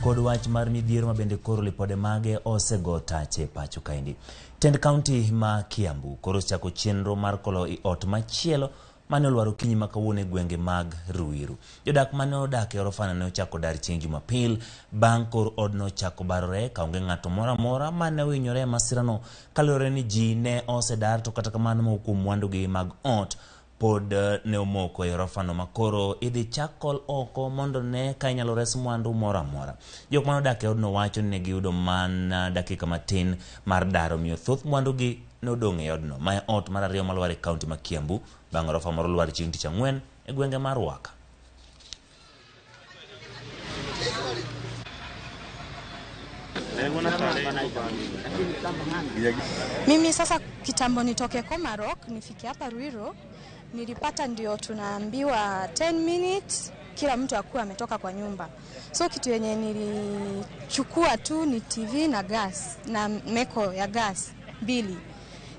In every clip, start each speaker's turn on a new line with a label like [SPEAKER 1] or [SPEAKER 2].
[SPEAKER 1] Kod wach mar midhiero ma bende koro lipode mage osego tache pacho kaendi. Tend kaunti ma Kiambu koro osechako chenro mar kolo i ot machielo mane olwar okinyi ma kawuono e gwenge mag Ruiru. Jodak mane odak e orofano ne ochako dar chieng' Jumapil bang' kor odno chako barore kaonge ng'ato moro amora mane ohinyore e masirano kaluwore ni ji ne osedar to kata kamano moko kuom mwandugi mag ot pod ne omoko e orofano ma koro idhi chak kol oko mondo ne ka inyalo res mwandu moro amora. Jok mane odak e odno wacho ni ne giyudo mana dakika matin mar dar omiyo thoth mwandugi nodong' e odno. Ma e ot mar ariyo malwar e kaunti ma Kiambu bang' orofa moro lwar chieng' tich ang'wen e gwenge mar Ruaka.
[SPEAKER 2] Mimi sasa kitambo nitoke Komarok nifike hapa Ruiru, nilipata ndio tunaambiwa 10 minutes kila mtu akuwa ametoka kwa nyumba. So kitu yenye nilichukua tu ni TV na gas na meko ya gas mbili.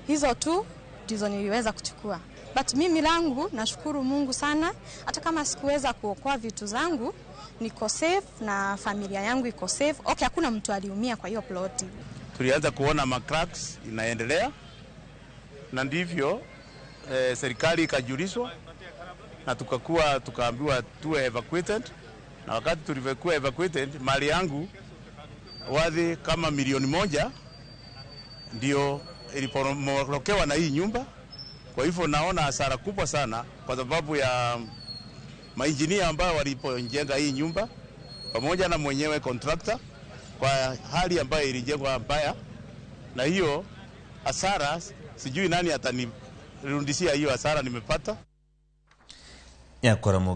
[SPEAKER 2] Hizo tu ndizo niliweza kuchukua. But mimi langu nashukuru Mungu sana, hata kama sikuweza kuokoa vitu zangu, niko safe na familia yangu iko safe. Okay, hakuna mtu aliumia kwa hiyo ploti.
[SPEAKER 3] Tulianza kuona ma cracks inaendelea na ndivyo serikali ikajulishwa na tukaambiwa tuwe evacuated, na wakati tulivyokuwa evacuated mali yangu wadhi kama 1,000,000 ndio iliporomokewa na hii nyumba. Kwa hivyo naona hasara kubwa sana kwa sababu ya mainjinia ambao walipojenga hii nyumba pamoja na mwenyewe contractor, kwa hali ambayo ilijengwa mbaya, na hiyo hasara sijui nani atanirudishia hiyo hasara nimepata.
[SPEAKER 1] Nyakwara.